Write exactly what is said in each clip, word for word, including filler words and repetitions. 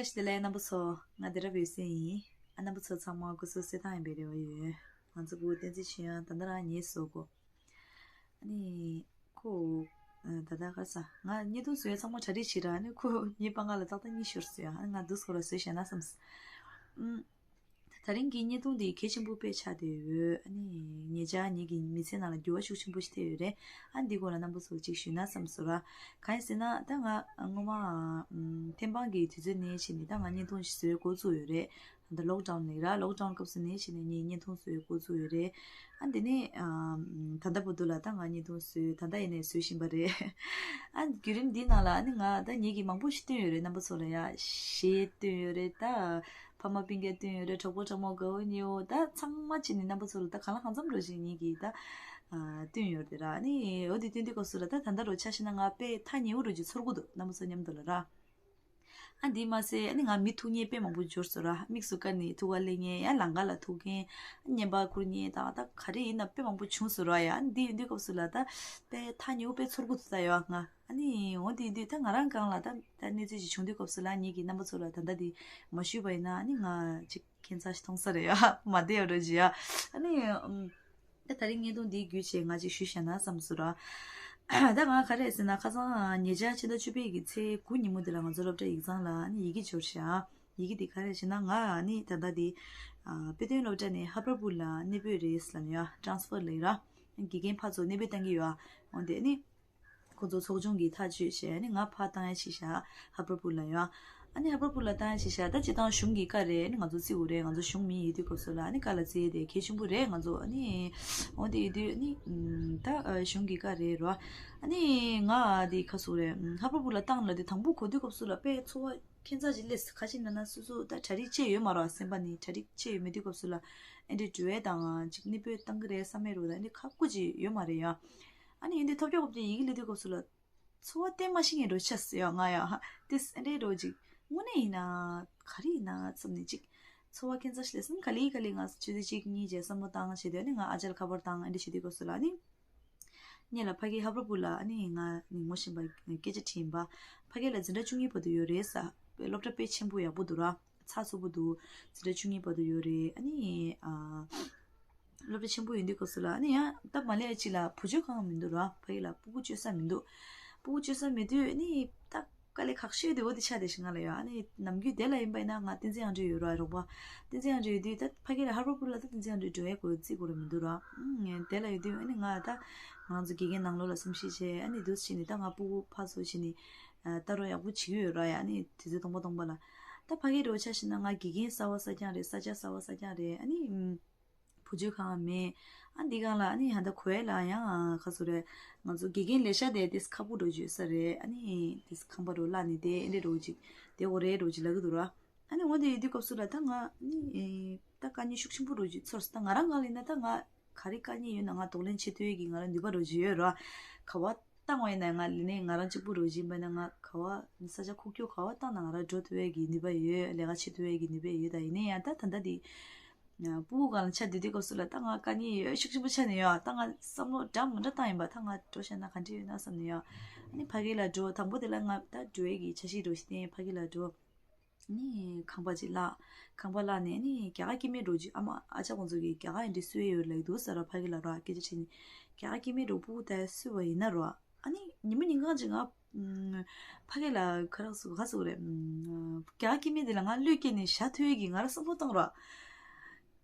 བཀྲ་ཤིས་བདེ་ལེགས་རྣམ་པ་ཚོ། ང་བདེ་རབ་ཡོད་སེ་ཡིན། ཨ་རྣམ་པ་ཚོ་ཚང་མ་སྐུ་གཟུགས་གསལ་ཐང་ཡིན་པའི་རེ་བ་ཡོད། ང་ཚོ་བུ་བསྟན་འཛིན་ཆོས་དབྱངས་ད་ལྟ་རང་ཉལ་སོང་གོ། ཨ་ནི་ཁོ་ད་ལྟ་ག་ས་ང་བརྙན་ཐུང་བཟོས་ཚང་མ་གྲ་སྒྲིག་བྱེད་ར། ཨ་ནི་ཁོ་ངའི་པང་ཁ་ལ་ཏག་ཏག་གཉིད་ཤོར་སོང་ཡ། ཨ་ནི་ང་འདུག་སྐོར་ལ་བཟོས་བཞག་ན་བསམ། ཨུམ། ད་རིང་གི་བརྙན་ཐུང་འདི་གལ་ཆེན་པོ་དཔེ་ཆགས་བསྡད་ཡོད། ཨ་ནི་ཉེ་ཆར་ངེད་ཀྱི་མི་ཚེ་ནང་ལ་འགྱུར་བ་ཤུགས་ཆེན་པོ་ཞིག་ཐེབས་ཡོད་རེད། ཨ་འདི་སྐོར་ལ་རྣམ་པ་ཚོར་ཅིག་ཞུས་ན་བསམ་སོང་ར། གང་ཡིན་ཟེར་ན་ད་ང་སྔོན་མ་ཨམ་ཐེམ་སྤང་གི་དུས་ཚོད་ནས་བྱས་ནས་ད་ང་བརྙན་ཐུང་ཞིག་བཟོས་འགོ་བཙུགས་ཡོད་རེད། ད་ལོག་ཌའུན་ནས་ར། ལོག་ཌའུན་སྐབས་སུ་ནས་བྱས་ནས་ངས་བརྙན་ཐུང་བཟོས་འགོ་བཙུགས་ཡོད་རེད། ཨ་འདི་ནས་ཨམ་ད་ལྟ་བར་དུ་ལ་ད་ང་བརྙན་ཐུང་བཟོས། ད་ལྟ་ཡིན་ནས་བཟོས་བཞིན་པ་རེད། ཨ་བརྒྱུད་རིམ་འདིའི་ནང་ལ་ཨ་ནི་ང་ད་ངེད་ཀྱིས་མང་པོ་ཞིག་བསྟན་ཡོད་རེད། རྣམ་པ་ཚོ་ལ་ཡ་གཞས་བསྟན་ཡོད་རེད། ད་ཕ་མ་སྤུན་ཀྱག་བསྟན་ཡོད་རེད། གྲོགས་པོ་གྲོགས་མོ་དགའ་བོ་ཉེ་བོ་ད་ཚང་མ་བྱས་ནས་རྣམ་པ་ཚོ་ལ་ད་གང་ལ་གང་འཚམ་རོ་ཞིག་ངེད་ཀྱིས་ད་ཨ་བསྟན་ཡོད་རེད་ར། ཨ་ནི་འོ་དེ་བསྟན་དུས་སྐབས་སུ་ལ་ད་ད་ལྟ་རོ་ཆ་བཞག་ན་ང་དཔེ་ཐག་ཉེ་བོ་རོ་ཅིག་ཚོར་གི་འདུག་རྣམ་པ་ཚོ་མཉམ་དུ་ལ་ར། ཨ་འདི་མ་ཟད་ཨ་ནི་ང་མི་ཐུག་མཁན་དཔེ་མང་པོ་འབྱོར་སོང་ར། དམིགས་སུ་བཀར་ནས་ཐུག་ག་སླེབས་མཁན་ཡང་ལམ་ཁ་ལ་ཐུག་མཁན། བརྙན་པར་བསྐུར་མཁན་དང་ད་ག་རེ་ཡིན་ན་དཔེ་མང་པོ་བྱུང་སོང་ར་ཡ། ཨ་ནི་འདི་ཡིན་དུས་སྐབས་སུ་ལ་ད་དཔེ་ཐག་ཉེ་བོ་དཔེ་ཚོར་གི་འདུག་ད་ཡ་ང་། ཨ་ནི་འོ་འདི་ཡིན་དུས་ད་ང་རང་སྒང་ལ་ད་ད་གནས་ཚུལ་ཞིག་བྱུང་དུས་སྐབས་སུ་ལ་ངེད་ཀྱིས་རྣམ་པ་ཚོ་ལ་ད་ལྟ་འདི་མ་ཞུས་པ་ཡིན་ན་ཨ་ནི་ང་ཅིག་ཁྱད་མཚར་ཞིག་མཐོང་ས་རེད་ཡ། མ་བདེ་བ་འདྲ་ཅིག་ཡ། ཨ་ནི་ཨམ། ད་ད་རིང་བརྙན་ཐུང་འདིའི་བརྒྱུད་བྱས་ང་ཅིག་ཞུས་བཞག་ན་བསམ་སོང་ར། ད་ང་ག་རེ་ཟེར་ན་ཁ་སང་ཉེ་ཆར་ཕྱི་ཟླ་བཅུ་པའི་གི་ཚེས་དགུ་ཉིན་མོ་འདི་ལ་ང་ཚོ་སློབ་གྲྭ་ཡིག་ཚང་ལ་ཨ་ནི་ཡི་གེ་འབྱོར་བཞག་ཡི་གེ་འདི་ག་རེ་ཟེར་ན་ང་ཨ་ནི་ད་ལྟ་འདི་ཨ་དཔེ་སྟོན་སློབ་གྲྭ་ནས་ཧབ་ར་པུར་ལ་གནས་སྤོས་རེད་ལབ་ནས་ཡ། ཊ་རན་སི་ཕར་ལབ་ཡོད་ར། དགེ་རྒན་ཕར་ཚུར་གནས་སྤོས་བཏང་གི་ཡོད་ཨ། འོན་ཏེ་ཨ་ནི། ཁོ་ཚོ་ཚོགས་ཆུང་གིས་ཐག་གཅོད་བྱས་ནས་ང་ཕར་བཏང་ཡ་བྱས་བཞག་ཧབ་ར་པུར་ལ་ཡོད། ཨ་ནི་ཧབ་ར་པུར་ལ་བཏང་ཡ་བྱས་བཞག་ད་སྤྱིར་བཏང་གཞུང་གི་བཀའ་རེད། ཨ་ནི་ང་ཚོ་བརྩི་དགོས་རེད། ང་ཚོ་གཞུང་མི་ཡིན་དུས་སྐབས་སུ་ལ་ཨ་ནི་བཀའ་ལ་བརྩི་ཡ་དེ་གལ་ཆེན་པོ་རེད། ང་ཚོ་ཨ་ནི་འོ་དེ་ཡིན་དུས་ཨ་ནི་ད་གཞུང་གི་བཀའ་རེད་རོ། ཨ་ནི་ང་དེ་ཁ་སུ་རེད། ཧབ་ར་པུར་ལ་བཏང་ལ་དེ་དང་པོ་གོ་དུས་སྐབས་སུ་ལ་དཔེ་ཚོར་བ་ཁྱད་མཚར་ཅིག་སླེབས། ག་ཅི་ན་ན་སོ་སོ་ད་གྲ་སྒྲིག་བྱས་ཡོད་མ་རེད། སེམས་པ་ནི་གྲ་སྒྲིག་བྱས་ཡོད་མེད་དུས་སྐབས་སུ་ལ་ཨེ་འདྲའི་འགྲོ་ཡས་དང་ཅིག་གནས་སྤོས་བཏང་གི་རེད་བསམ་ཡས་རོ། ད་ཨེ་འདྲའི་ཁག་པོ་ཅིག་ཡོད་མ་རེད་ཡ། ཨ་ནི་ཡིན་དུས་ཐོབ་རྒྱག་གོ་བྱས་ཡི་གེ་སླེབས་དུས་སྐབས་སུ་ལ་ཚོར་བ་བསྟན་མ་ཤེས་མཁན་འདྲ་ཆགས་སོང་ཡ་ང་ཡ། ཧ་ཏེ་ཨེ་འདྲའི་འདྲ་ཅིག་དངོས་གནས་ཡིན་ན་ག་རེ་ཡིན་ན་བསམ་ནས་ཅིག་ཚོར་བ་ཁྱད་མཚར་ཞིག་སླེབས་སོང་། ག་ལེ་ག་ལེ་ང་ཆུ་ཚོད་གཅིག་གཉིས་བྱས་བསམ་བློ་བཏང་བྱས་དུས་ཨ་ནི་ང་ཨ་ཅག་ལ་ཁ་པར་བཏང་ཨེ་འདྲ་བྱེད་དུས་སྐབས་སུ་ལ་ཨ་ནི། སྔོན་ལ་ཕ་གི་ཧབ་ར་པུར་ལ་ཨ་ནི་ང་ནི་ངོ་ཤེས་པ་སྐད་ཆ་དྲིས་ཡིན་པ། ཕ་གི་ལ་འཛིན་གྲྭ་བཅུ་གཉིས་བར་དུ་ཡོད་རེད་ས། སློབ་གྲྭ་དཔེ་ཆེན་པོ་ཡག་པོ་འདུག་ར། ཚགས་ཚུད་པོ་འདུག་འཛིན་གྲྭ་བཅུ་གཉིས་བར་དུ་ཡོད་རེད། ཨ་ནི་ཨ། སློབ་གྲྭ་ཆེན་པོ་ཡིན་དུས་སྐབས་སུ་ལ་ཨ་ནི་ཡང་ད་མ་ལས་ཅིག་ལ་བུ་བཅོལ་ཁང་མི་འདུག་ར། ཕ་གི་ལ་སྤུ་གུ་བཅོལ་ས་མི་འདུག་སྤུ་གུ་བཅོལ་ས་མེད་དུས་ཨ་ནི་ད་དཀའ་ལས་ཁག་ཤོས་དེ་འོ་དེ་ཆགས་བསྡད་ཤག་ང་ལ་ཡ། ཨ་ནི་ནམ་རྒྱུན་དེ་ལ་ཡིན་པ་ཡིན་ན་ང་བསྟན་འཛིན་ཨང་སྒྲོལ་ཡོད་ར་རོགས་པ། བསྟན་འཛིན་ཨང་སྒྲོལ་ཡོད་དུས་ད་ཕ་གི་ལ་ཧབ་ར་པུར་ལ་ད་བསྟན་འཛིན་ཨང་སྒྲོལ་འགྲོ་ཡས་དགོས་རྩིས་དགོས་ར་མི་འདུག་ར། ཨང་དེ་ལ་ཡོད་དུས་ཨ་ནི་ང་ད་ང་རང་ཚོ་དགེ་རྒན་ནང་ལོགས་ལ་བསམ་ཤེས་བྱས་ཨ་ནི་འདུག་སེ་བྱས་ནས་ད་ང་སྤུ་གུ་ཕར་ཚུར་བྱས་ནས་ལྟ་རོགས་ཡག་པོ་བྱེད་ཀྱི་ཡོད་ར་ཡ། ཨ་ནི་དུས་ཚོད་སྟོང་པ་སྟོང་པ་ལ། ད་ཕ་གི་རོ་ཆ་བཞག་ན་ང་དགེ་རྒན་གསར་བ་གསར་རྐྱང་རེད། ས་ཆ་གསར་བ་གསར་རྐྱང་རེད། ཨ་ནི་ཨུམ། བུ་བཅོལ་ཁང་མེད། ཨ་འདི་སྒང་ལ་ཨ་ནི་ཧ་ད་གོ་ཡ་ལ་ཡང་ཁ་སོ་རེད། ང་ཚོ་དགེ་རྒན་ལས་ཤག་དེ་དེས་ཁག་པོ་འགྲོ་རྒྱུ་ས་རེད། ཨ་ནི་དེས་ཁང་པ་རུ་བརླག་ནས་དེ་ཨེ་འདྲ་འགྲོ་ཅིག་དེ་འོ་རེད་འགྲོ་ཅིག་ལབ་གི་འདུག་ར། ཨ་ནི་འོ་དེ་ཡོད་དུས་སྐབས་སུ་ལ་ད་ང་ཨ་ནི་ད་དཀའ་ངལ་ཤུགས་ཆེན་པོ་འགྲོ་རྒྱུ་ཚོར་སོང་། ད་ང་རང་སྒང་ལ་ཡིན་ན་ད་ང་ག་རེ་དཀའ་ངལ་ཡོད་ན་ང་གདོང་ལེན་བྱེད་ཐུབ་ཡས་ཀྱི་ང་ལ་ནུས་པ་འགྲོ་རྒྱུ་ཡོད་ར། ག་བ་བཏང་བ་ཡིན་ན་ང་ལས་ནས་ང་རང་གཅིག་པུ་རོ་བཞིན་པ་ན་ང་ག་བ་ས་ཆ་ཁུག་ཀྱོག་ག་བ་བཏང་ན་ང་རང་འགྲོ་ཐུབ་ཡས་ཀྱི་ནུས་པ་ཡོད། ལས་ཀ་བྱེད་ཐུབ་ཡས་ཀྱི་ནུས་པ་ཡོད། ད་ཡིན་ན་ཡང་ད་ད་ལྟ་འདི་སྤུ་གུ་སྒང་ལ་ཆ་བསྡད་དུས་སྐབས་སུ་ལ་ད་ང་དཀའ་ངལ་ཡོད་ཤུགས་ཆེན་པོ་ཆགས་ནས་ཡོད། ད་ང་བསམ་བློ་འདྲ་མི་འདྲ་བཏང་ཡིན་པ། ད་ང་འགྲོ་བྱས་ན་ག་འདྲ་ཡོད་ན་བསམ་ནས་ཡོད། ཨ་ནི་ཕ་གི་ལ་འགྲོ། དང་པོ་དེ་ལ་ང་ད་འགྲོ་ཡས་ཀྱི་འཆར་གཞི་འདྲ་ཞིག་བསྟན། ཕ་གི་ལ་འགྲོ། ནི་ཁང་པ་ཅིག་བརླག་ཁང་པ་བརླག་ནས་ནི་རྒྱ་གར་སྐྱེ་དམན་འདྲ་ཅིག་ཨ་མ་ཨ་ཅག་ཁོང་ཚོ་གིས་རྒྱ་གར་ཨེ་འདྲ་གསོས་ཡོད་ལབ་འདུག་ས་ར། ཕ་གི་ལ་རོ་སྐད་ཆ་དྲིས་ནས་རྒྱ་གར་སྐྱེ་དམན་འདྲ་སྤུ་གུ་ད་གསོས་པ་ཡིན་ན་རོ། ཨ་ནི་ཉི་མ་ཉིན་གང་ཅིག་ང་ཕ་གི་ལ་ཁ་རག་སུ་ག་སུ་རེད། རྒྱ་གར་སྐྱེ་དམན་དེ་ལ་ང་བློས་བཀལ་ནས་བཞག་ཐུབ་ཡས་ཀྱི་ང་རང་བསམ་བློ་བཏང་རོ།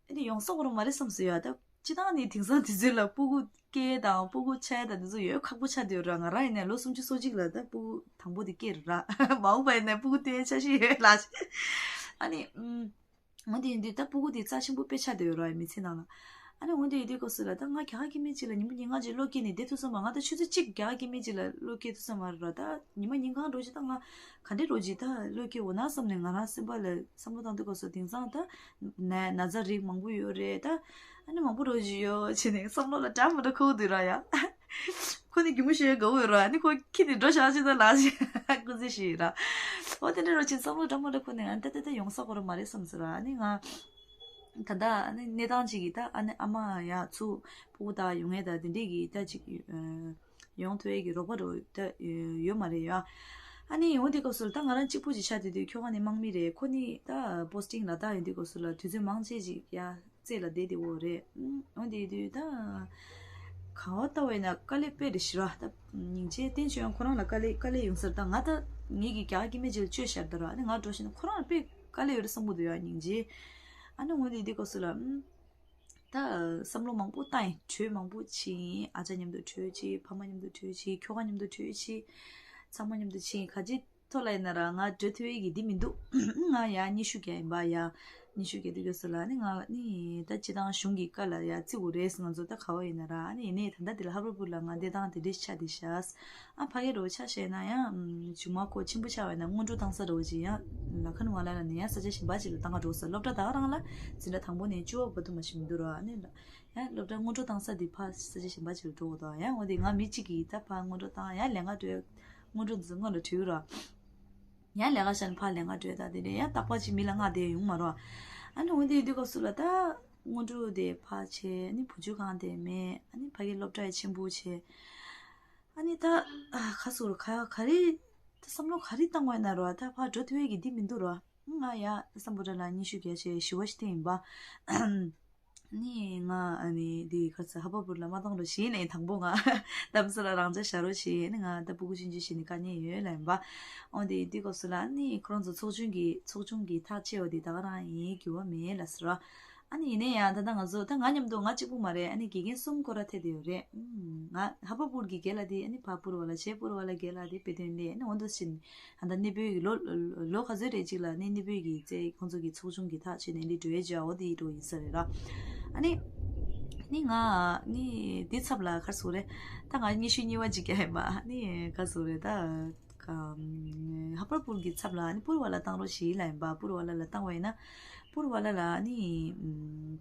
ཨ་ནི་ཡོང་ས་གོ་ར་མ་རེད་བསམ་སོང་ཡ། ད་སྤྱིར་བཏང་ནི་དེང་སང་དུས་ཚོད་ལ་སྤུ་གུ་སྐྱེ་དང་སྤུ་གུ་ཆགས་དང་དེ་ཚོ་ཡོད་ཁག་པོ་ཆགས་བསྡད་ཡོད་ར། ང་རང་ཡིན་ནའི་ལོ་སུམ་ཅུ་སོ་གཅིག་ལ་ད་སྤུ་གུ་དང་པོ་དེ་སྐྱེས་ར། མ་འོངས་པ་ཡིན་ནའི་སྤུ་གུ་སྟེར་འཆར་གཞི་ཡོད་ལ། ཨ་ནི་ཨུམ། འོ་དེ་ཡིན་དུས་ད་སྤུ་གུ་དེ་རྩ་ཆེན་པོ་དཔེ་ཆགས་བསྡད་ཡོད་ར་མི་ཚེ་ནང་ལ། ཨ་ནི་འོ་དེ་ཡིན་དུས་སྐབས་སུ་ལ་ད་ང་རྒྱ་གར་སྐྱེ་དམན་ཅིག་ལ་ཉི་མ་ཉིན་གང་ཅིག་བློ་སྐྱེས་ནས་བསྡད་ཐུབ་ས་མ། ང་ད་ཆུ་ཚོད་གཅིག་རྒྱ་གར་སྐྱེ་དམན་ཅིག་ལ་བློ་སྐྱེ་ཐུབ་ས་མ་རེད་ར། ད་ཉི་མ་ཉིན་གང་འགྲོ་ཅིག་ད་ང་ག་འདྲས་འགྲོ་ཅིག་ད་བློ་སྐྱེ་འོ་ན་བསམ་ནས་ང་རང་སེམས་པ་ལ་བསམ་བློ་བཏང་དུས་སྐབས་སུ་དེང་སང་ད་ན་ན་ཚ་རིགས་མང་པོ་ཡོད་རེད་ད། ཨ་ནི་མང་པོ་འགྲོ་ཅིག་ཡོད་བྱས་ནས་བསམ་བློ་ལ་འདྲ་མི་འདྲ་འཁོར་འདུག་ར་ཡ། ཁོ་ནི་གད་མོ་ཤོར་ཡ་དགའ་བོ་ཡོད་ར། ཨ་ནི་ཁོ་ཁྱི་ནི་འགྲོ་བཞག་ཅིག་ད་ལགས་ཅིག་སྐུ་རྩེད་ཞིག་ཡོད་ར། འོ་དེ་འདྲ་འགྲོ་ཅིག་བསམ་བློ་འདྲ་མི་འདྲ་འཁོར་ནས་ཨ་ནི་ད་ད་ད་ཡོང་ས་གོ་ར་མ་རེད་བསམ་ཟེར་ར། ཨ་ནི་ང་ད་ལྟ་ཨ་ནི་གནས་སྟངས་ཅིག་གིས་ད་ཨ་ནི་ཨ་མ་ཡ་ཚུར་སྤུ་གུ་ད་ཡོང་ཡས་ད་དེ་འདྲས་ཀྱི་ད་ཅིག་ཡོང་ཐུབ་ཡས་ཀྱི་རོགས་པ་རོ་ད་ཡོད་མ་རེད་ཡ། ཨ་ནི་འོ་དེ་སྐབས་སུ་ད་ང་རང་གཅིག་པུ་ཅིག་ཆགས་བསྡད་དུས་ཁྱོ་ག་ནི་དམག་མི་རེད། ཁོ་ནི་ད་པོ་སི་ཊིང་ལ་ད་ཡོང་དུས་སྐབས་སུ་ལ་དུས་ཚོད་མང་ཆེ་ཅིག་ཡ་རྩེ་ལ་བསྡད་དེ་འོ་རེད། ཨུམ། འོ་དེ་དུས་ད་ག་བ་ལྟ་བས་ན་དཀའ་ལས་དཔེ་རེ་ཞིག་ར། ད་སྙིང་རྗེ་བསྟན་བཅོས་ཡང་ཁོ་རང་ལ་དཀའ་ལས་དཀའ་ལས་ཡོང་ས་རེད། ད་ང་ད་ངེད་ཀྱི་རྒྱ་གར་སྐྱེ་དམན་ཅིག་ལ་བཅོས་བཞག་ད་ར། ཨ་ནི་ང་འགྲོ་ཤེས་ན་ཁོ་རང་ལ་དཔེ་དཀའ་ལས་ཡོད་རེད་བསམ་གི་འདུག་ཡ། སྙིང་རྗེ། ཨ་ནི་འོ་དེ་དུས་སྐབས་སུ་ལ་ཨུམ། ད་བསམ་བློ་མང་པོ་བཏང་ཡིན། གྲོས་མང་པོ་བྱས་ཡིན། ཨ་ཅག་མཉམ་དུ་གྲོས་བྱས། ཕ་མ་མཉམ་དུ་གྲོས་བྱས། ཁྱོ་ག་མཉམ་དུ་གྲོས་བྱས། ཚང་མ་མཉམ་དུ་བྱས་ཡིན། ག་ཅི་ཐོག་ལ་ཡིན་ན་ར་ང་འགྲོ་ཐུབ་ཡས་ཀྱི་འདི་མི་འདུག་ང་ཡ་ཉི་ཤུ་བརྒྱད་ཡིན་པ། ཡ་ཉི་ཤུ་བརྒྱད་དུས་སྐབས་སུ་ལ་ནི་ང་ནི་ད་སྤྱི་བཏང་གཞུང་གི་བཀའ་ལ་ཡ་བརྩི་དགོས་རེད། ང་ཚོ་ད་ག་བ་ཡིན་ན་ར། ཨ་ནི་ཡིན་ནའི་ད་ལྟ་འདི་ལ་ཧ་པར་བུར་ལ་ང་བསྡད་སྟངས་དེ་འདྲས་ཆགས་བསྡད་ཤག་ཨ་ཕ་གི་རོ་ཆ་བཤད་ན་ཡང་མཇུག་མ་ཁོ་ཆེན་པོ་ཆགས་པ་ཡིན་ན་སྔོན་འགྲོ་བཏང་ས་རོ་ཅིག་ཡང་ལ་ཁ་ནུ་བ་ལ་ལ་ནི་ཡང་ས་ཆ་གཞན་པ་ཅིག་ལ་བཏང་ག་འགྲོ་ས། སློབ་གྲྭ་ད་ག་རང་ལ་འཛིན་གྲྭ་དང་པོ་ནས་བཅུ་བ་བར་དུ་མ་ཞིག་མི་འདུག་རོ། ཨ་ནི་ཡང་སློབ་གྲྭ་སྔོན་འགྲོ་བཏང་ས་དེ་ཕ་ས་ཆ་གཞན་པ་ཅིག་ལ་འགྲོ་དགོས་དོ། ཡང་འོ་དེ་ང་མི་གཅིག་གིས་ད་ཕ་སྔོན་འགྲོ་བཏང་ཡང་ལས་ཀ་འགྲོ་སྔོན་འགྲོ་འགྲོ་བྲོས་རོ། ཡང་ལས་ཀ་བྱས་ནས་ཕར་ལས་ཀ་འགྲོ་ད་དེ་ནས་ཡང་རྟག་པར་ཅིག་མི་ལ་མངགས་བསྡད་ཡོང་མ་རོ། ཨ་ནི་འོ་དེ་དུས་སྐབས་སུ་ལ་ད་སྔོན་འགྲོ་དེ་ཕར་བྱས། ཨ་ནི་བུ་བཅོལ་ཁང་དེ་མེད། ཨ་ནི་ཕ་གི་སློབ་གྲྭ་ཡང་ཆེན་པོ་བྱས། ཨ་ནི་ད་ཨ་ག་ཟེར་ག་ག་རེ་ད་བསམ་བློ་ག་རེ་བཏང་བ་ཡིན་ན་རོ། ད་ཕར་འགྲོ་ཐུབ་ཡས་ཀྱི་འདི་མི་འདུག་རོ། ང་ཡ་སམ་བྷོ་ཊ་ལ་ཉི་ཤུ་བརྒྱད་བྱས་ཞི་བ་ཞིག་བསྟན་ཡིན་པ། ནི་ང་ཨ་ནི་འདི་ག་ཚ་ཧ་པ་བུར་ལ་མ་གཏོང་རོགས་བྱས་ནས་དང་པོ་ང་གཏམ་ས་ལ་རང་ཅག་བཞག་རོགས་བྱས་ནས། ང་ད་སྤུ་གུ་ཆུང་ཆུང་བྱས་ནས་དཀའ་ངལ་ཡོད་ལ་ཡིན་པ། འོ་དེ་དུས་སྐབས་སུ་ལ་ནི་ཁོ་རང་ཚོ་ཚོགས་ཆུང་གི་ཚོགས་ཆུང་གི་ཐག་བཅད་པ་དེ་ད་ག་རང་ཡིན། འགྱུར་བ་མེད་ལ་ཟེར་རོ། ཨ་ནི་ཡིན་ནའི་ཡང་ད་ལྟ་ང་ཚོ་ད་ང་མཉམ་དུ་ང་གཅིག་པུ་མ་རེད། ཨ་ནི་དགེ་རྒན་གསུམ་སྐོར་ར་ཐེ་དེ་ཡོད་རེད། ཨུམ། ང་ཧ་པ་བུར་གྱི་རྒན་ལགས་དེ་ཨ་ནི་ཕར་བུར་བ་ལ་བྱས། བུར་བ་ལ་རྒན་ལགས་དེ་དཔེ་སྟོན་ལས། ཨ་ནི་འོ་འདུག་ཕྱིན། ཨ་ད་གནས་སྤོས་ཀྱི་ལོ་ལོ་ག་ཚོད་རེད་ཅིག་ལ་ནི་གནས་སྤོས་ཀྱི་རྩེ་ཁོང་ཚོ་གི་ཚོགས་ཆུང་གི་ཐག་ཆོད་ནས་ལི་འགྲོ་ཡས་ཅིག་འོ་དེ་འགྲོ་ཡིན་ས་རེད་ར། ཨ་ནི་ནི་ང་ནི་འདི་ཚབ་ལ་གར་སོང་རེད། ད་ང་ཉི་ཤུ་གཉིས་པ་ཅིག་རྒྱག་ཡིན་པ། ནི་གར་སོང་རེད་ད། ཧ་པར་བུར་གྱི་ཚབ་ལ་ནི་བུར་བ་ལ་བཏང་རོགས་ཞེས་ལ་ཡིན་པ། བུར་བ་ལ་ལ་བཏང་བ་ཡིན་ན། བུར་བ་ལ་ལ་ནི་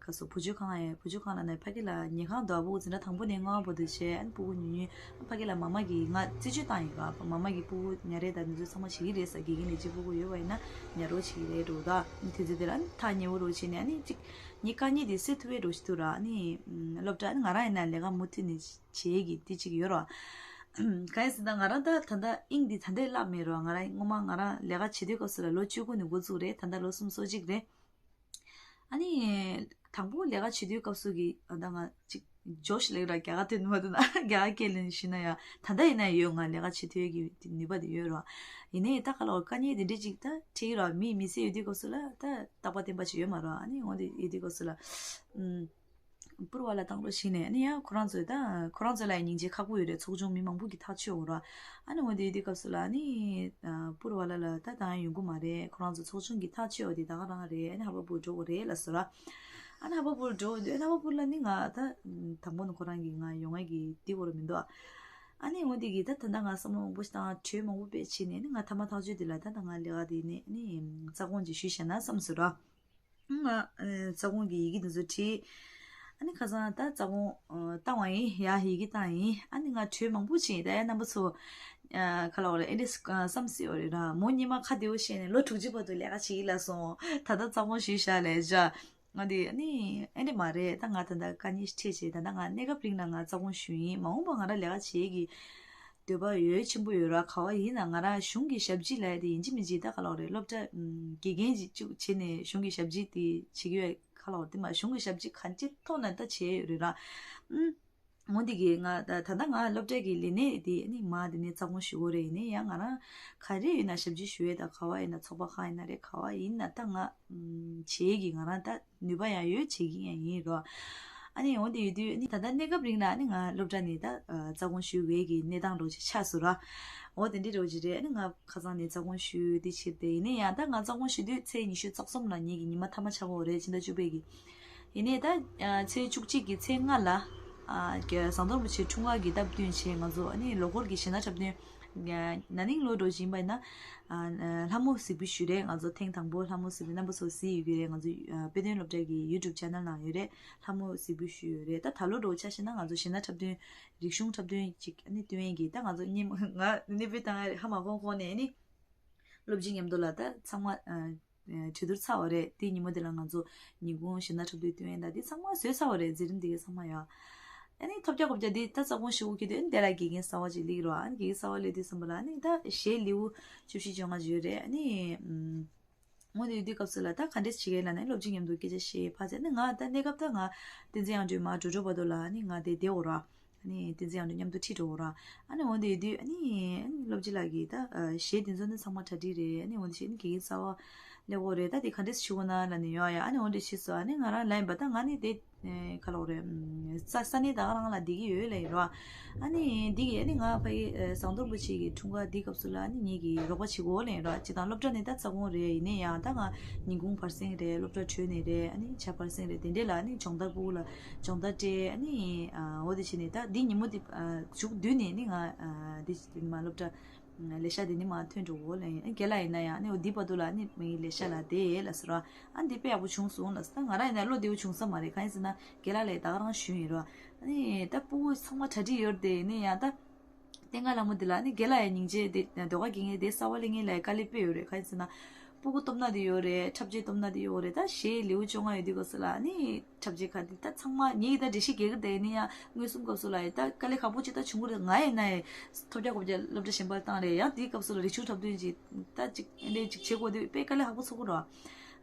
ག་སོ་བུ་བཅོལ་ཁང་ཡ་བུ་བཅོལ་ཁང་ལ་ནི་ཕ་གི་ལ་ཉལ་ཁང་དུ་ཨ་བུ་འཛིན་གྲྭ་དང་པོ་ནས་ལྔ་བར་དུ་བྱས། ཨ་ནི་སྤུ་གུ་ཉུང་ཉུང་ཕ་གི་ལ་མ་མ་གིས་ང་རྩིས་སྤྲོད་བཏང་ཡིན་པ། མ་མ་གིས་སྤུ་གུ་ཉལ་རེས་དང་འདི་ཚོ་ཚང་མ་བྱེད་ཀྱི་རེད་ཟེར། དགེ་རྒན་ལས་བྱེད་སྤུ་གུ་ཡོད་པ་ཡིན་ན་ཉལ་རོགས་བྱེད་ཀྱི་རེད་འགྲོ། ད་དེ་ཚོ་དེ་ལ་ཨ་ནི་ཐག་ཉེ་བོ་རོགས་བྱས་ནས་ཨ་ནི་གཅིག་ངའི་དཀའ་ངལ་དེ་སེལ་ཐུབ་པའི་རོགས་ཞིག་འདུག་ར། ཨ་ནི་སློབ་གྲྭ་ཨ་ནི་ང་རང་ཡིན་ན་ལས་ཀ་མུ་མཐུད་ནས་བྱེད་ཀྱི་དེ་གཅིག་ཡོད་རོ། གང་ཡིན་ཟེར་ན་ང་རང་ད་ད་ལྟ་དབྱིངས་འདི་ད་ལྟའི་བརླག་མེད་རོ། ང་རང་སྔོན་མ་ང་རང་ལས་ཀ་བྱེད་དུས་སྐབས་སུ་ལ་ལོ་བཅུ་དགུ་ནས་འགོ་བཙུགས་རེད། ད་ལྟ་ལོ་སུམ་ཅུ་སོ་གཅིག་རེད། ཨ་ནི་དང་པོ་ལས་ཀ་བྱེད་དུས་སྐབས་སུ་གི་ཨ་ད་ང་ཅིག་ཇོཤ་ལབ་ར། རྒྱ་གར་དོན་མ་འདུག་ན་རྒྱ་གར་སྐད་ལ་ཞུས་ན་ཡང་ད་ལྟ་ཡིན་ན་ཡོད། ང་ལས་ཀ་བྱེད་ཐུབ་ཀྱི་ནུས་པ་དེ་ཡོད་རོ། ཡིན་ནའི་ད་ག་ལ་བ་དཀའ་ངལ་དེ་འདྲས་ཅིག་ད་འཕྲད་ཀྱི་རོ། མི་མི་ཚེ་ཡོད་དུས་སྐབས་སུ་ལ་ད་རྟག་པ་བརྟན་པ་ཅིག་ཡོད་མ་རོ། ཨ་ནི་འོ་དེ་ཡོད་དུས་སྐབས་སུ་ལ་ཨུམ། བུར་བ་ལ་བཏང་རོགས་ཞེས་ནས། ཨ་ནི་ཡང་ཁོ་རང་ཚོས་ད་ཁོ་རང་ཚོ་ལ་ཡང་སྙིང་རྗེ་ཁག་པོ་ཡོད་རེད། ཚོགས་ཆུང་མི་མང་པོ་གིས་ཐག་ཆོད་འོ་ར། ཨ་ནི་འོ་དེ་དུས་སྐབས་སུ་ལ་ཨ་ནི་བུར་བ་ལ་ལ་ད་ད་ཡོང་གི་མ་རེད། ཁོ་རང་ཚོ་ཚོགས་ཆུང་གིས་ཐག་ཆོད་འོ་དེ་ད་ག་རང་རེད། ཨ་ནི་ཧ་པ་བུར་འགྲོ་དགོས་རེད་ལ་ཟེར་ར། ཨ་ནི་ཧ་པ་བུར་འགྲོ་དུས་ཨ་ནི་ཧ་པ་བུར་ལ་ནི་ང་ད་དང་པོ་ནི་ཁོ་རང་གིས་ང་ཡོང་ཡ་གི་དེ་སྐོར་མི་འདུག་ཨ་ནི་འོ་དེ་གིས་ད་ད་ད་ང་བསམ་བློ་མང་པོ་ཞིག་བཏང་། གྲོས་མང་པོ་བྱས་ནས་ནི་ང་ཐ་མ་ཐག་ཆོད་དེ་ལ་ད་ད་ང་ལས་ཀ་དེ་ནི་ནི་རྩ་དགོངས་ཅིག་ཞུས་བཞག་ན་བསམ་ཟེར་ར། ང་ཨ་རྩ་དགོངས་ཀྱི་ཡི་གེ་འདི་ཚོ་བྲིས། ཨ་ནི་ཁ་སང་ད་རྩ་དགོངས་ཨ་བཏང་བ་ཡིན། ཡ་ཡི་གེ་བཏང་ཡིན། ཨ་ནི་ང་གྲོས་མང་པོ་བྱས། ད་ཡ་རྣམ་པ་ཚོ་ཨ་ག་ལ་བ་རེད། ཨེ་འདྲས་ཨ་བསམ་སྲིད་པ་རེད་ར། མོ་སྔོན་མ་ཁ་བདེ་བོ་བཤད་ནས་ལོ་དྲུག་ཅུ་བར་དུ་ལས་ཀ་བྱེད་ཀྱི་ལབ་སོང་། ད་ལྟ་རྩ་དགོངས་ཞུས་བཞག་ལབ་བཞག་ང་འདི་ཨ་ནི་ཨེ་འདྲས་མ་རེད། ད་ང་ད་ལྟ་དཀའ་ངལ་འཕྲད་བྱས། ད་ལྟ་ང་གནས་སྐབས་རིང་ལ་ང་རྩ་དགོངས་ཞུས་ཡིན། མ་འོངས་པ་ང་རང་ལས་ཀ་བྱེད་ཀྱི་འདོད་པ་ཡོད་ཆེན་པོ་ཡོད་ར། ག་བ་ཡིན་ན་ང་རང་གཞུང་གི་ཞབས་ཕྱི་ལ་ཡ་དེ་ཡིན་གཅིག་མིན་གཅིག་ད་ག་ལ་བ་རེད། སློབ་གྲྭ་ཨམ་དགེ་རྒན་ཅིག་བྱས་ནས་གཞུང་གི་ཞབས་ཕྱི་དེ་བྱེད་ཀྱི་ཡོད། ག་ལ་བ་རེད། དེ་མ་གཞུང་གི་ཞབས་ཕྱི་གང་ཅི་ཐོག་ན་ད་བྱས་ཡོད་རེད་ར། ཨུམ། འོ་འདི་གི་ང་ད་ད་ལྟ་ང་སློབ་གྲྭ་གི་ལས་གནས་དེ་ནི་མ་དེ་ནས་རྩ་དགོངས་ཞུ་དགོས་རེད། ཡིན་ནའི་ཡང་ང་རང་ག་རེ་ཡིན་ན་ཞབས་ཕྱི་ཞུ་ཡས་ད། ག་བ་ཡིན་ན་ཚོགས་པ་ཁག་ཡིན་ན་རེད། ག་བ་ཡིན་ན་ད་ང་ཨུམ་བྱེད་ཀྱི་ང་རང་ད་ནུས་པ་ཡང་ཡོད། བྱེད་ཀྱི་ཡང་ཡིན་རོ། ཨ་ནི་འོ་དེ་ཡོད་དུས་ཨ་ནི་ད་ལྟ་གནས་སྐབས་རིང་ལ་ཨ་ནི་ང་སློབ་གྲྭ་ནས་ད་ཨ་རྩ་དགོངས་ཞུ་དགོས་ཀྱི་གནས་སྟངས་འདྲ་ཅིག་ཆགས་སོང་ར། འོ་དེ་འདྲ་འདྲ་ཅིག་རེད། ཨ་ནི་ང་ཁ་སང་ནས་རྩ་དགོངས་ཞུ་དེ་ཕྱིར་ཏེ། ཡིན་ནའི་ཡང་ད་ང་རྩ་དགོངས་ཞུ་དུས་ཚེས་ཉི་ཤུ་རྩ་གསུམ་ལ་ངེད་ཀྱི་ཉི་མ་མཐའ་མ་ཆགས་ཀྱི་ཡོད་རེད། ཕྱི་ཟླ་བཅུ་པའི་གི། ཡིན་ནའི་ད་ཨ་ཚེས་བཅུ་གཅིག་གི་ཚེས་ལྔ་ལ་ཨ་ཟམ་གདོང་རིན་པོ་ཆེ་འཁྲུངས་སྐར་གྱི་སྟབས་བསྟུན་བྱས་ང་ཚོ་ཨ་ནི་ལོ་འཁོར་གྱི་གཞས་སྣ་འཁྲབ་སྟོན། ན་ནིང་ལོ་འདྲ་ཅིག་ཡིན་པ་ཡིན་ན། ཨ་ལྷ་མོ་གཟིགས་འབུལ་ཞུས་རེད། ང་ཚོ་ཐེངས་དང་པོ་ལྷ་མོ་གཟིགས་འབུལ་རྣམ་པ་ཚོ་གཟིགས་ཡོད་ཀྱི་རེད། ང་ཚོ་ཨ་དཔེ་སྟོན་སློབ་གྲྭ་གི་ཡུ་ཊུབ་ཆེ་ནལ་ནང་ཡོད་རེད། ལྷ་མོ་གཟིགས་འབུལ་ཞུས་ཡོད་རེད། ད་ད་ལོ་འདྲ་ཆ་བཞག་ན་ང་ཚོ་གཞས་སྣ་འཁྲབ་སྟོན་རིག་གཞུང་འཁྲབ་སྟོན་ཅིག་ཨ་ནི་སྟོན་ཡས་ཀྱི་ད་ང་ཚོ་སྙན་ང་སྣེ་ཕུད་བཏང་ཡ་རེད། ཧ་མ་གོ་གོ་ནས་ཨ་ནི་སློབ་སྤྱི་མཉམ་དུ་ལ་ད་ཚང་མ་ཨ་གྲོས་བསྡུར་ཚར་བ་རེད། དེ་ཉིན་མོ་དེ་ལ་ང་ཚོ་ཉིན་གུང་གཞས་སྣ་འཁྲབ་སྟོན་སྟོན་ཡས་ད་དེ་ཚང་མ་བཟོས་ཚར་བ་རེད། མཛད་རིམ་དེ་གའི་ཚང་མ་ཡ། ཨ་ནི་ཐོབ་རྒྱག་གོ་རྒྱག་དེ་ད་རྩ་དགོངས་ཞུ་གི་དུས་ཨ་ནི་དེ་ལ་དགེ་རྒན་གསར་བ་ཅིག་སླེབས་ཀྱི་རེད་བ། ཨ་ནི་དགེ་རྒན་གསར་བ་སླེབས་དུས་ཙམ་པ་ལ་ཨ་ནི་ད་གཞས་ལེའུ་བཅུ་བཞི་བཅོ་ལྔ་ཅིག་ཡོད་རེད། ཨ་ནི་ཨམ། འོ་དེ་ཡོད་དུས་སྐབས་སུ་ལ་ད་ག་འདྲས་བྱེད་ཀྱི་ཡིན་ལབ་ན་སློབ་སྤྱི་མཉམ་དུ་སྐད་ཆ་བཤད་ཕར་ཚད། ཨ་ནི་ང་ད་གནས་སྐབས་ད་ང་བསྟན་འཛིན་དབྱངས་སྒྲོན་མར་འགྲོ་འགྲོ་བར་དུ་ལ་ཨ་ནི་ང་དེ་བསྡད་ཡོད་རེད། ཨ་ནི་བསྟན་འཛིན་དབྱངས་སྒྲོན་མཉམ་དུ་ཁྲིད་འགྲོ་འོ་ར། ཨ་ནི་འོ་འདི་ཡོད་དུས་ཨ་ནི་སློབ་སྤྱི་ལགས་ཀྱིས་ད་གཞས་འདི་ཚོ་ནི་ཚང་མ་གྲ་སྒྲིག་རེད། ཨ་ནི་འོ་འདི་བྱས་ནི་དགེ་རྒན་གསར་བ་སླེབས་ཡོད་རེད། ད་དེ་ག་འདྲས་ཞུ་དགོས་ན་ལབ་ནས་ཡོད་ཡ། ཨ་ནི་འོ་འདི་བྱས་སོང་། ཨ་ནི་ང་རང་ལབ་ཡིན་པ་ད་ང་ནི་དེ་ག་ལབ་དགོས་རེད། ས་ས་གནས་ད་ག་རང་ལ་བསྡད་ཀྱི་ཡོད་ལབ་ཡིན་རོ། ཨ་ནི་འདི་གི་ཨ་ནི་ང་ཕ་གི་ཟམ་གདོང་རིན་པོ་ཆེ་གི་འཁྲུངས་སྐར་འདི་སྐབས་སུ་ལ་ཨ་ནི་ངེད་ཀྱིས་རོགས་པ་བྱེད་དགོས་ལབ་ཡིན་རོ། སྤྱིར་བཏང་སློབ་གྲྭ་ནི་ད་རྩ་དགོངས་རེད། ཡིན་ནའི་ཡང་ད་ང་ཉིན་གུང་བར་གསེང་རེད། སློབ་གྲྭ་གྲོལ་ནས་རེད། ཨ་ནི་ཇ་བར་གསེང་རེད། དེ་འདྲས་ལ་ཨ་ནི་སྦྱོང་བརྡར་ཕྲུ་གུ་ལ་སྦྱོང་བརྡར་སྤྲད། ཨ་ནི་ཨ་འོ་དེ་བྱས་ནས་ད་འདི་ཉིན་མོ་དེ་ཨ་མཇུག་བསྡུས་ནས་ནི་ང་ཨ་འདི་མ་སློབ་གྲྭ་ལས་ཤག་དེ་ནི་མ་ཐོན་འགྲོ་འོ་ལབ་ཡིན། ཨ་རྒན་ལགས་ཡིན་ན་ཡང་ཨ་ནི་འོ་འདི་བར་དུ་ལ་ཨ་ནི་མི་ལས་ཤག་ལ་བསྡད་ལབ་ཟེར་རོ། ཨ་འདི་དཔེ་ཡག་པོ་བྱུང་སོང་ལབ་ཟེར། ད་ང་རང་ཡིན་ན་བློ་བདེ་བོ་བྱུང་ས་མ་རེད། གང་ཡིན་ཟེར་ན་རྒན་ལགས་ལས་ད་ག་རང་ཞུས་ཡིན་རོ། ཨ་ནི་ད་ཕྲུ་གུ་ཚང་མ་གྲ་སྒྲིག་ཡོད་རེད། དེ་ནི་ཡང་ད་བསྟན་དགའ་ལྷ་མོ་འདི་ལ་ནི་རྒན་ལགས་ཡང་སྙིང་རྗེ་དེ་ཟློས་གར་དགེ་རྒན་དེ་གསར་བ་སླེབས་མཁན་ལ་དཀའ་ལས་དཔེ་ཡོད་རེད། གང་ཡིན་ཟེར་ན་ཕྲུ་གུ་སྟོབས་ན་དེ་ཡོད་རེད། འཁྲབ་ཆས་སྟོབས་ན་དེ་ཡོད་རེད། ད་གཞས་ལེའུ་བཅོ་ལྔ་ཡོད་དུས་སྐབས་སུ་ལ་ནི་འཁྲབ་ཆས་ཁ་དེ་ད་ཚང་མ་ངེད་ཀྱི་ད་འགྲེལ་བཤད་རྒྱག་གི་བསྡད་ནི་ཡང་མངོན་སུམ་སྐབས་སུ་ལ་ཡི་ད་དཀའ་ལས་ཁག་པོ་ཅིག་ད་བྱུང་གི་རེད། ང་ཡིན་ན་ཡི་ཐོབ་རྒྱག་གོ་རྒྱག་སློབ་གྲྭ་གཞན་པར་བཏང་རེད། ཡང་དེའི་སྐབས་སུ་ལ་རི་ཆུ་འཁྲབ་སྟོན་ཅིག་ད་ཅིག་ཨེ་འདྲས་ཅིག་བྱེད་དགོས་དུས་དཔེ་དཀའ་ལས་ཁག་པོ་ཚོར་གི་རེད།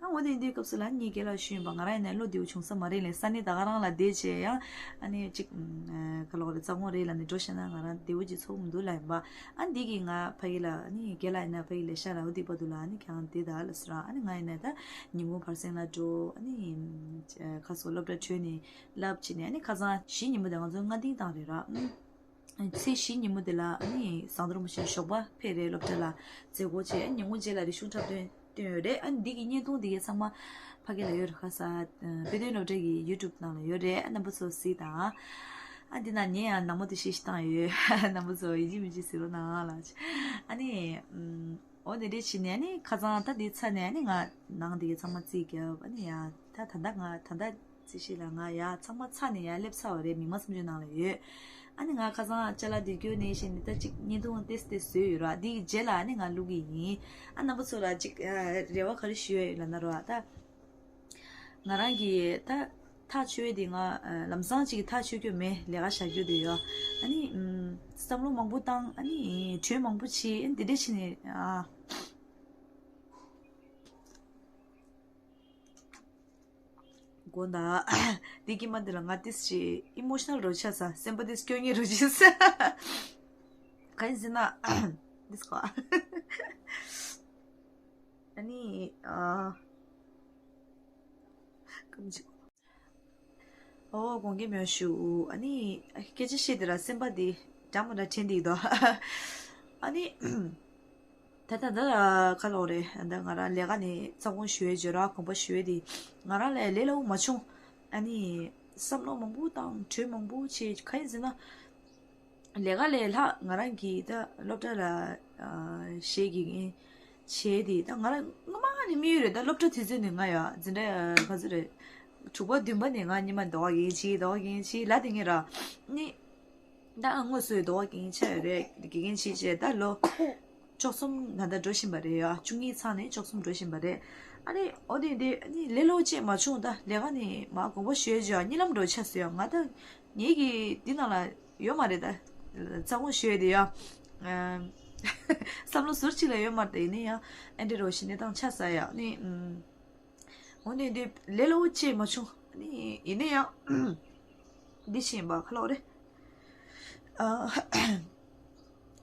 ཨ་འོ་དེ་འདིའི་སྐབས་སུ་ལ་ངས་རྒན་ལགས་ཞུས་ཡིན་པ། ང་རང་ཡིན་ན་བློ་བདེ་བོ་བྱུང་ས་མ་རེད་ལས། ས་གནས་ད་ག་རང་ལ་བསྡད་བྱས་ཡང་ཨ་ནི་ཅིག་ཨ་ག་ལབ་དགོས་རེད། རྩ་དགོངས་རེད་ལབ་ནས་འགྲོ་ཤེས་ན་ང་རང་བདེ་བོ་ཅིག་ཚོར་མི་འདུག་ལབ་ཡིན་པ། ཨ་འདི་གིས་ང་ཕ་གི་ལ་ཨ་ནི་རྒན་ལགས་ཡིན་ན་ཕ་གི་ལས་ཤག་ལ་འོ་དེ་བར་དུ་ལ་ཨ་ནི་ཁྱེད་རང་བསྡད་ད་ལབ་ཟེར་ར། ཨ་ནི་ང་ཡིན་ན་ད་ཉིན་གུང་བར་གསེང་ལ་འགྲོ། ཨ་ནི་ཁ་སོ་སློབ་གྲྭ་གྲོལ་ནས་བསླབ་བྱས་ནས་ཨ་ནི་ཁ་སང་བཞི་ཉིན་མོ་དེ་ང་ཚོ་སྔ་རྟིང་བཏང་རེད་ར། ཨ་ནི་ཚེས་བཞི་ཉིན་མོ་དེ་ལ་ཨ་ནི་ཟམ་གདོང་རིན་པོ་ཆེ་ཞོགས་པ་ཕེབས་རེད། སློབ་གྲྭ་ལ་མཛད་སྒོ་བྱས། ཨ་ནི་ཉིན་གུང་རྗེས་ལ་རིག་གཞུང་འཁྲབ་སྟོན་བཏོན་ཡོད་རེད། ཨ་ནི་འདི་གི་བརྙན་ཐུང་འདི་གའི་ཚང་མ་ཕ་གི་ལ་ཡོད་རེད། ཁ་ས་ཨ་དཔེ་སྟོན་སློབ་གྲྭ་གི་ཡུ་ཊུབ་ནང་ལ་ཡོད་རེད། ཨ་རྣམ་པ་ཚོ་གཟིགས་དང་། ཨ་འདི་ན་ངས་ཡང་ནང་མོ་དེ་ཤེས་ཤེས་བཏང་ཡོད། རྣམ་པ་ཚོ་ཡིན་གཅིག་མིན་གཅིག་གཟིགས་རོགས་གནང་ལ། ཨ་ནི་ཨམ་འོ་དེ་འདྲས་བྱས་ནས་ཨ་ནི་ཁ་སང་ད་འདི་ཚར་ནས་ཨ་ནི་ང་ནང་འདི་གའི་ཚང་མ་རྩིས་རྒྱབ། ཨ་ནི་ཡང་ད་ད་ལྟ་ང་ད་ལྟ་རྩིས་ཤིག་ལ་ང་ཡ་ཚང་མ་ཚར་ནས་ཡ་སླེབས་ཚར་བ་རེད། མིག་དམར་གསུམ་བརྗོད་ནང་ལ་ཡོད། ཨ་ནི་ང་ཁ་སང་ཅ་ལག་འདི་བསྐྱོན་ནས་བཞིན་ད་ཅིག་བརྙན་ཐུང་ཏེས་ཏེས་བཟོས་ཡོད་ར། འདི་རྗེས་ལ་ཨ་ནི་ང་བླུག་གི་ཡིན། ཨ་རྣམ་པ་ཚོ་ལ་ཅིག་རེ་བ་ག་རེ་ཞུ་ཡ་ཡོད་ལབ་ན་ར། ད་ང་རང་གིས་ད་ཐག་ཆོད་དེ་ང་ལམ་སང་ཅིག་ཐག་ཆོད་རྒྱུ་མེད། ལས་ཀ་བྱ་རྒྱུ་དེ་ཡོད། ཨ་ནི་བསམ་བློ་མང་པོ་བཏང་། ཨ་ནི་གྲོས་མང་པོ་བྱས། ཨ་ནི་འདི་འདྲས་བྱས་ནས་ཨ། དགོངས་དག་འདི་གི་མ་འདི་ལ་ང་ཏིས་ཅི་ཨི་མོ་ཤི་ནལ་རོ་ཆ་ས། སེམས་པ་ཏིས་སྐྱོ་ངེས་རོ་ཆ་ས། ག་ཡིན་ཟེར་ན་ཏིས་ཀོ་ཨ་ནི་ཨ་ཀམ་ཅི་ཨོ་དགོངས་འགལ་མེད་ཞུ། ཨ་ནི་སྐད་ཆ་བཤད་དེ་ར་སེམས་པ་འདི་འདྲ་མ་འདྲ་དྲན་འདུག་དོ། ཨ་ནི། ད་ལྟ་འདི་ལ་ཁ་ལོག་རེད། ད་ང་རང་ལས་ཀ་ནས་རྩ་དགོངས་ཞུ་ཡས་བརྗོད་ར་དགོངས་པ་ཞུ་ཡས་དེ་ང་རང་ལ་ལས་སླ་པོ་མ་བྱུང་། ཨ་ནི་བསམ་བློ་མང་པོ་བཏང་། གྲོས་མང་པོ་བྱས། ག་ཡིན་ཟེར་ན་ལས་ཀ་ལས་ལྷག་ང་རང་གིས་ད་སློབ་གྲྭ་ལ་གཞས་དགེ་རྒན་བྱས་དེ་ད་ང་རང་སྔ་མ་ནས་དམིགས་ཡུལ་རེད། ད་སློབ་གྲྭ་དུས་ཚོད་ནས་ང་ཡ་འཛིན་གྲྭ་ག་ཚོད་རེད། དྲུག་པ་བདུན་པ་ནས་ང་སྔོན་མ་ཟློས་གར་དགེ་རྒན་བྱས། ཟློས་གར་དགེ་རྒན་བྱས་ལབ་དེ་ངས་ར་ནི། ད་དངོས་སུ་ཟློས་གར་དགེ་རྒན་ཆགས་ཡོད་རེད། དགེ་རྒན་བྱས་བྱས་ད་ལོ་བཅུ་གསུམ་ད་ལྟ་འགྲོ་བཞིན་པ་རེད་ཡ། བཅུ་གཉིས་ཚང་ནས་བཅུ་གསུམ་འགྲོ་བཞིན་པ་རེད། ཨ་ནི་འོ་དེ་དེ་ཨ་ནི་ལས་སླ་པོ་ཅིག་མ་བྱུང་། ད་ལས་ཀ་ནས་མར་དགོངས་པ་ཞུ་ཡས་བརྗོད་ཡ་གཉིད་ལམ་འགྲོ་ཆགས་སོང་ཡ། ང་ད་ངེད་ཀྱི་འདི་ནང་ལ་ཡོད་མ་རེད། ད་རྩ་དགོངས་ཞུ་ཡས་དེ་ཡ། བསམ་བློ་ཟུར་གཅིག་ལ་ཡོད་མ་རེད། ད་ཡིན་ན་ཡང་ཨ་འདྲས་རོ་ཞིག་གནས་སྟངས་ཆགས་ས་ཡ། ཨ་ནི་ཨམ། འོ་ནས་འདི་ལས་སླ་པོ་ཅིག་མ་བྱུང་། ཨ་ནི་ཡིན་ན་ཡང་འདི་བྱས་ཡིན་པ་ག་ལབ་དགོས་རེད། ཨ།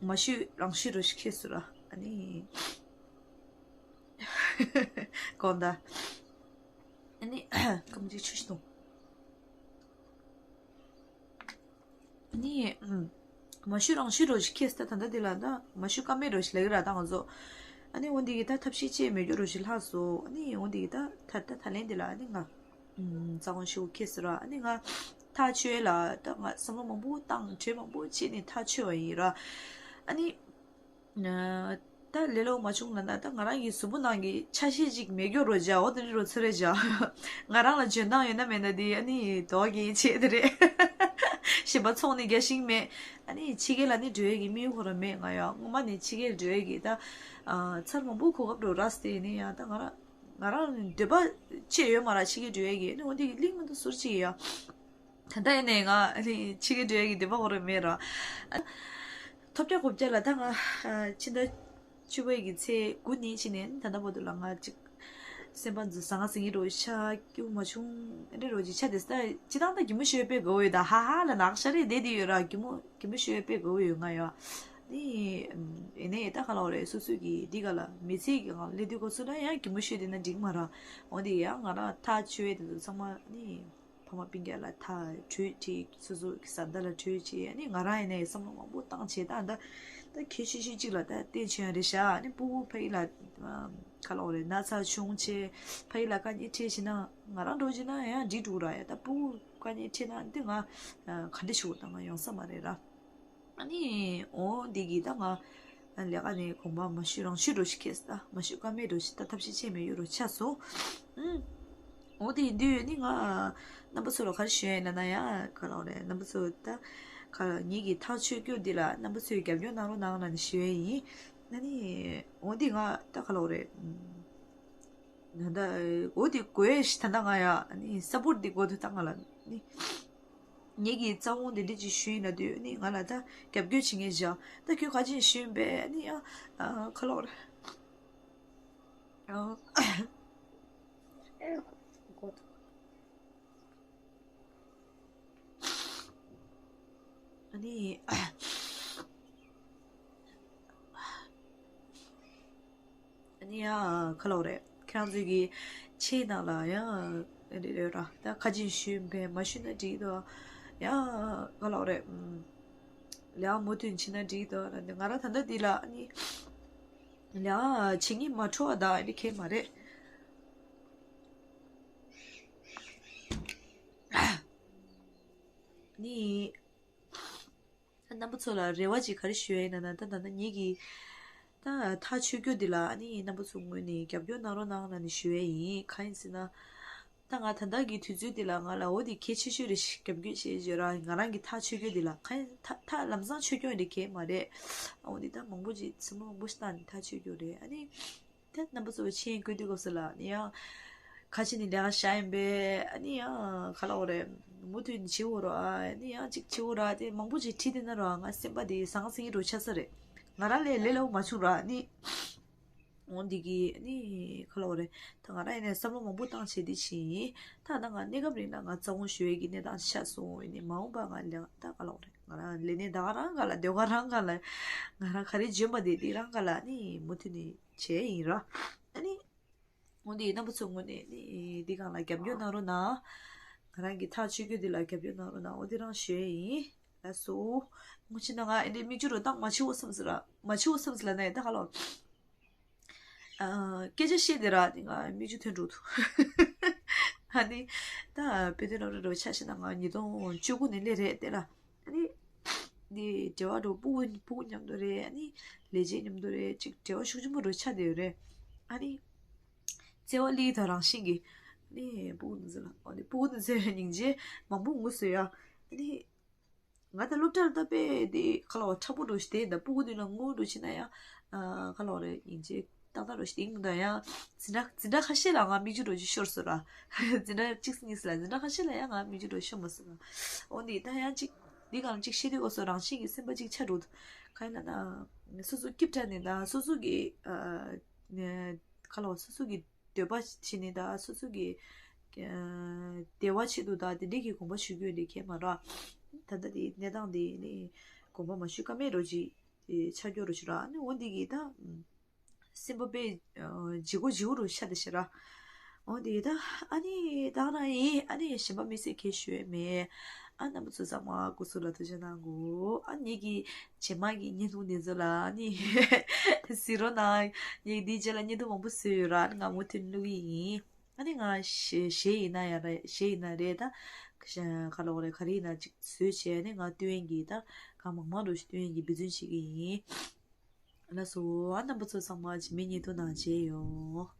མ་ཞུས་རང་ཞུས་རོ་ཞིག་ཁེལ་སོང་ར། ཨ་ནི་དགོངས་དག་ཨ་ནི་སྐམ་ཅིག་ཆུ་ཞིག་འཐུང་། ནི། མ་ཞུ་རང་ཞུ་རོ་ཞིག་ཁེས་ད་ད་ལྟ་འདི་ལ་ད་མ་ཞུ་ཀ་མེད་རོ་ཞིག་ལབ་ཀྱི་ར་ད་ང་ཚོ། ཨ་ནི་འོ་འདི་གི་ད་ཐབས་ཤེས་ཅེས་མེད་རྒྱུ་རོ་ཞིག་ལྷག་སོང་། ཨ་ནི་འོ་འདི་གི་ད་ད་ད་ད་ལན་འདི་ལ་ཨ་ནི་ང་། རྩ་དགོངས་ཞུ་ཁེས་ར། ཨ་ནི་ང་ཐག་ཆོད་ལ་ད་ང་བསམ་བློ་མང་པོ་བཏང་། གྲོས་མང་པོ་བྱས་ནས་ཐག་ཆོད་པ་ཡིན་ར། ཨ་ནི། ད་ལས་སླ་པོ་མ་བྱུང་ལབ་ན་ད་ང་རང་གི་གཟུགས་པོ་ནང་གི་ཆ་ཤས་ཅིག་མེད་རྒྱུ་རོ་བྱ། འོ་དེ་འདྲ་རོ་ཚོར་རེ་བྱ། ང་རང་ལ་འཇོན་ཐང་ཡོད་ན་མེད་ན་དེ་ཨ་ནི་དོ་གི་ཆེད་དེ་རེད། གཞན་པ་ཚོང་ནི་རྒྱ་ཞིག་མེད། ཨ་ནི་ཕྱི་རྒྱལ་ལ་ནི་འགྲོ་ཡས་ཀྱི་དམིགས་ཡུལ་ཁོ་རང་མེད། ང་ཡང་སྔོན་མ་ནས་ཕྱི་རྒྱལ་འགྲོ་ཡས་ཀྱི་ད་ཚར་མང་པོ་གོ་སྐབས་འགྲོ་ར་སྟེ་ནི་ཡང་ད་ང་རང་ང་རང་འདོད་པ་ཆེ་ཡོད་མ་ར་ཕྱི་རྒྱལ་འགྲོ་ཡས་ཀྱི། ཨ་ནི་འོ་དེ་གི་གླིང་མི་འདུག་ཟུར་ཅིག་ཡ། ད་ལྟ་ཡིན་ནའི་ང་ཨ་ནི་ཕྱི་རྒྱལ་འགྲོ་ཡ་གི་འདོད་པ་ཁོ་རང་མེད་ར། ཨ། ཐོབ་རྒྱག་གོ་རྒྱག་ལ་ད་ང་ཨ་ཕྱི་ཟླ་བཅུ་པའི་གི་ཚེས་དགུ་ནས་ཕྱིན་ནས་ད་ལྟ་བར་དུ་ལ་ང་ཅིག་སེམས་པ་འཛུ་ཟང་ཟིང་གི་རོ་ཤ་སྐྱུག་མ་བྱུང་ཨ་འདྲ་རོ་ཅིག་ཆ་དེ་ད་སྤྱི་བཏང་ད་གད་མོ་ཤོར་དཔེ་དགའ་བོ་ཡོད། ད་ཧ་ཧ་ལ་ནག་ཤ་རེ་བསྡད་དེ་ཡོད་ར། གད་མོ་གད་མོ་ཤོར་དཔེ་དགའ་བོ་ཡོད་ང་ཡ། ནི་ཡིན་ནའི་ད་ག་ལ་བ་རེད། སོ་སོ་གི་འདི་ག་ལ་མི་ཚེ་གི་ངང་སླེབས་དུས་སྐབས་སུ་ན་ཡང་གད་མོ་ཤོར་དེ་ན་འགྲིག་མ་ར། འོ་དེ་ཡང་ང་རང་ཐག་ཆོད་དེ་ཚོ་ཚང་མ་ནི། ཕ་མ་སྤུན་ཀྱག་ལ་ཐག་གྲོས་བྱས། སོ་སོ་གི་བཟའ་ཟླ་ལ་གྲོས་བྱས། ཨ་ནི་ང་རང་ཡིན་ནའི་བསམ་བློ་མང་པོ་བཏང་བྱས། ད་ད་ད་གལ་ཆེ་ཤོས་གཅིག་ལ་ད་བསྟན་བཅོས་རེད་ཤག་ཨ་ནི་སྤུ་གུ་ཕ་གི་ལ་ཁ་ལོག་རེད། ན་ཚ་བྱུང་བྱས་ཕ་གི་ལ་དཀའ་ངལ་འཕྲད་བྱས་ན་ང་རང་འགྲོ་བྱས་ན་ཡང་འགྲིག་འགྲོ་ར། ཡ་ད་སྤུ་གུ་དཀའ་ངལ་འཕྲད་ན་འདི་ང་ག་འདྲ་ཞུ་དགོས། ད་ང་ཡོང་ས་མ་རེད་ར། ཨ་ནི་འོ་འདི་གི་ད་ང་ལས་ཀ་ནས་དགོངས་པ་མ་ཞུས་རང་ཞུས་འགྲོ་ཞིག་ཁེལ། ད་མ་ཞུས་ཀ་མེད་འགྲོ་ཞིག་ད་ཐབས་ཤེས་བྱས་མེད་ཡོད་རོ་ཆགས་སོང་། ཨུམ། འོ་དེ་ཡིན་དུས་ནི་ང་རྣམ་པ་ཚོ་ལ་ག་རེ་ཞུ་ཡ་ཡིན་ལབ་ན་ཡ་ག་ལབ་རེད། རྣམ་པ་ཚོ་ད་ག་ངེད་ཀྱི་ཐག་ཆོད་རྒྱུ་འདི་ལ་རྣམ་པ་ཚོས་རྒྱབ་སྐྱོར་གནང་རོགས་གནང་ལབ་ནས་ཞུ་ཡ་ཡིན། ཨ་ནི་འོ་འདི་ང་ད་ག་ལབ་རེད། ད་ལྟ་འོ་དེ་དགོས་ཤི། ད་ལྟ་ང་ཡ་ནི་སཔོར་ཊི་དེ་དགོས་འདུག་ད་ང་ལ་ནི་ངེད་ཀྱི་རྩ་བོ་འདི་འདྲ་ཅིག་ཞུས་ཡིན་ན་དུས་ནི་ང་ལ་ད་རྒྱབ་སྐྱོར་བྱེད་མཁན་བཞག་ད་ཁྱོད་ག་ཅིག་ཞུས་ཡིན་པས་ནི་ཡ་ཁ་ལོག་རེད། ཨ་ནི། ཨ་ནི་ཡ་ཁ་ལོག་རེད། ཁྱེད་རང་ཚོའི་གི་ཆེད་ནང་ལ་ཡ་རེད་རེད་ར། ད་ཁ་ཅིག་ཞུས་པས་མ་ཞུས་ན་འགྲིག་དོ། ཡ་ཁ་ལོག་རེད། ལས་མུ་མཐུད་ཕྱིན་ན་འགྲིག་དོ་ལ། ང་རང་ད་ལྟ་འདི་ལ་ཨ་ནི་ལས་བྱེད་ཉིན་མ་འཕྲོ་བ་ད་ཨ་ནི་ཁེལ་མ་རེད། ནི། རྣམ་པ་ཚོ་ལ་རེ་བ་ཅིག་ག་རེ་ཞུ་ཡ་ཡིན་ན་ན། ད་ད་ད་ངེད་ཀྱི་ད་ཐག་ཆོད་རྒྱུ་འདི་ལ་ཨ་ནི་རྣམ་པ་ཚོ་ངོས་ནས་རྒྱབ་སྐྱོར་གནང་རོགས་གནང་ལབ་ནས་ཞུ་ཡ་ཡིན། གང་ཡིན་ཟེར་ན། ད་ང་ད་ལྟ་གི་དུས་ཚོད་འདི་ལ་ང་ལ་འོ་དེ་གལ་ཆེ་ཤོས་རེད་ཞིག་རྒྱབ་སྐྱོར་བྱེད་བརྗོད་ར། ང་རང་གི་ཐག་ཆོད་རྒྱུ་འདི་ལ་གང་ཡིན་ཐག་ཐག་ལམ་སང་ཆོད་རྒྱུ་འདི་གལ་མ་རེད། འོ་དེ་ད་མང་པོ་ཅིག་སེམས་ནང་མང་པོ་ཞིག་བཏང་ནས་ཐག་ཆོད་རྒྱུ་རེད། ཨ་ནི། དེ་རྣམ་པ་ཚོ་མཆན་བཀོད་དུས་སྐབས་སུ་ལ་ནི་ཡང་ཁ་ཆེ་ནི་ལས་ཀ་བཞག་ཡིན་པས། ཨ་ནི་ཡང་ག་ལབ་དགོས་རེད། མུ་མཐུད་ནི་བྱེད་དགོས་ར། ཨ་ནི་ཡང་ཅིག་བྱེད་དགོས་ར། དེ་མང་པོ་ཅིག་བྲིས་བསྡད་ན་ར་ང་སེམས་པ་དེ་ཟང་ཟིང་རུ་ཆགས་ས་རེད། ང་རང་ལས་ལས་སླ་པོ་མ་བྱུང་ར་ནི། འོ་འདི་གི་ནི་ག་ལབ་དགོས་རེད། ད་ང་རང་ཡིན་ནའི་བསམ་བློ་མང་པོ་བཏང་བྱས་འདི་བྱས་ཡིན། ད་ད་ང་གནས་སྐབས་རིང་ལ་ང་རྩ་དགོངས་ཞུ་ཡས་ཀྱི་གནས་སྟངས་ཆགས་སོང་ཡིན་ནི། མ་འོངས་པ་ང་ལས་ད་ག་ལབ་དགོས་རེད། ང་རང་ལས་གནས་ད་ག་རང་ག་ལ་སྡོད་ག་རང་ག་ལ་ང་རང་ག་རེ་འཇོན་པ་དེ་དེ་རང་ག་ལ་ནི་མུ་མཐུད་ནི་བྱས་ཡིན་ར། ཨ་ནི། འོ་འདི་རྣམ་པ་ཚོ་ངོས་ནས་ནི་འདི་སྒང་ལ་རྒྱབ་སྐྱོར་གནང་རོགས་གནང་། ང་རང་གི་ཐག་ཆོད་རྒྱུ་འདི་ལ་རྒྱབ་སྐྱོར་གནང་རོགས་གནང་། འོ་འདི་རང་ཞུ་ཡས་ཡིན། ལགས་སོ། སྔོན་ཆད་ན་ང་ཨེ་འདྲའི་མིག་ཆུ་རུ་བཏང་མ་བྱེད་འོ་བསམ་ཟེར་ར། མ་བྱེད་འོ་བསམ་ཟེར་ལ་ནས་ད་ག་ལོ། ཨ། སྐད་ཆ་བཤད་དེ་ར་དེ་ང་མིག་ཆུ་ཐོན་འགྲོ་འདུག་ཨ་ནི། ད་དཔེ་དོན་རོ་རེ་རོ་ཆ་བཞག་ན་ང་ཉིས་སྟོང་བཅུ་དགུ་ནས་སླེབས་རེད་དེ་ལ། ཨ་ནི། འདི་འབྲེལ་བ་འགྲོ་སྤུ་གུ་སྤུ་གུ་མཉམ་དུ་རེད། ཨ་ནི་ལས་བྱེད་མཉམ་དུ་རེད། ཅིག་འབྲེལ་བ་ཤུགས་ཆེན་པོ་རུ་ཆགས་བསྡད་ཡོད་རེད། ཨ་ནི་བརྩེ་བ་ལི་དང་རང་བཞིན་གྱི་ཨ་ནི་སྤུ་གུ་དེ་ཚོ་ལ་ཨ་ནི་སྤུ་གུ་དེ་ཚོའི་སྙིང་རྗེ་མང་པོ་ངུ་སོང་ཡ། ཨ་ནི་ང་ད་སློབ་གྲྭར་ད་དཔེ་དེ་ཁ་ལོ་ཁྲ་པོ་འགྲོ་ཞིག་དེ་ད་སྤུ་གུ་དེ་ལ་ངུ་འགྲོ་ཕྱིན་ན་ཡང་ཁ་ལོ་རེད། སྙིང་རྗེ་ཏག་ཏག་རོ་ཞིག་དེ་ཡིན་ད་ཡང་འཛིན་གྲྭ་འཛིན་གྲྭ་ཁ་ཤས་ལ་ང་མིག་ཆུ་འགྲོ་ཅིག་ཤོར་སོང་ར། འཛིན་གྲྭ་གཅིག་གཉིས་ལ་འཛིན་གྲྭ་ཁ་ཤས་ལ་ཡང་ང་མིག་ཆུ་འགྲོ་ཤོར་མ་སོང་ར། འོ་འདི་ད་ཡང་གཅིག་འདི་གང་གཅིག་ཤེས་དུས་འོ་སོ་རང་བཞིན་གྱི་སེམས་པ་གཅིག་ཆགས་འགྲོ་འདུག་གང་ཡིན་ན་ན་སོ་སོ་སྐྱིད་དྲགས་ནས་ད་སོ་སོ་གི་ཁ་ལོ་སོ་སོ་གི་འདོད་པ་བྱེད་ནས་ད་སོ་སོ་གི་བདེ་བ་ཆེད་དུ་ད་དེ་འདྲས་ཀྱི་དགོངས་པ་ཞུ་རྒྱུ་འདི་གས་མ་ར། ད་ལྟ་དེ་གནས་སྟངས་དེ་ནི་དགོངས་པ་མ་ཞུ་ཀ་མེད་རོ་ཅིག་ཆགས་རྒྱུ་རོ་ཞུ་ར། ཨ་ནི་འོ་འདི་གི་ད་སེམས་པ་དཔེ་ལྗིད་ཁོག་ལྗིད་ཁོག་རུ་ཤ་དེ་ཤི་ར། འོ་དེ་ད་ཨ་ནི་ད་རང་ཡིན། ཨ་ནི་གཞན་པ་མི་སྲིད་ཁས་ཞུ་ཡས་མེད། ཨ་རྣམ་པ་ཚོ་ཚང་མ་སྐུ་གཟུགས་ལ་ཐུགས་རྗེ་གནང་གོ་ཨ་ངེད་ཀྱི་རྗེས་མ་གི་བརྙན་ཐུང་དེ་ཚོ་ལ་ཨ་ནི་གཟིགས་རོགས་གནང་། ངས་འདིའི་རྗེས་ལ་བརྙན་ཐུང་མང་པོ་བཟོས་ཡོད་ར། ཨ་ནི་ང་མུ་མཐུད་བླུག་གི་ཡིན། ཨ་ནི་ང་གཞས་གཞས་ཡིན་ན་ཡང་རེད། གཞས་ཡིན་ན་རེད་ད། ག་ལ་བ་རེད། ག་རེ་ཡིན་ན་ཅིག་བཟོས་བྱས་ཨ་ནི་ང་སྟོན་གྱི་ད་གང་མང་མང་རུ་ཞིག་སྟོན་གྱི་འབད་བརྩོན་བྱེད་ཀྱི་ཡིན། ལགས་སོ། ཨ་རྣམ་པ་ཚོ་ཚང་མ་རྗེས་མའི་བརྙན་ཐུང་ནང་མཇལ་ཡོང་།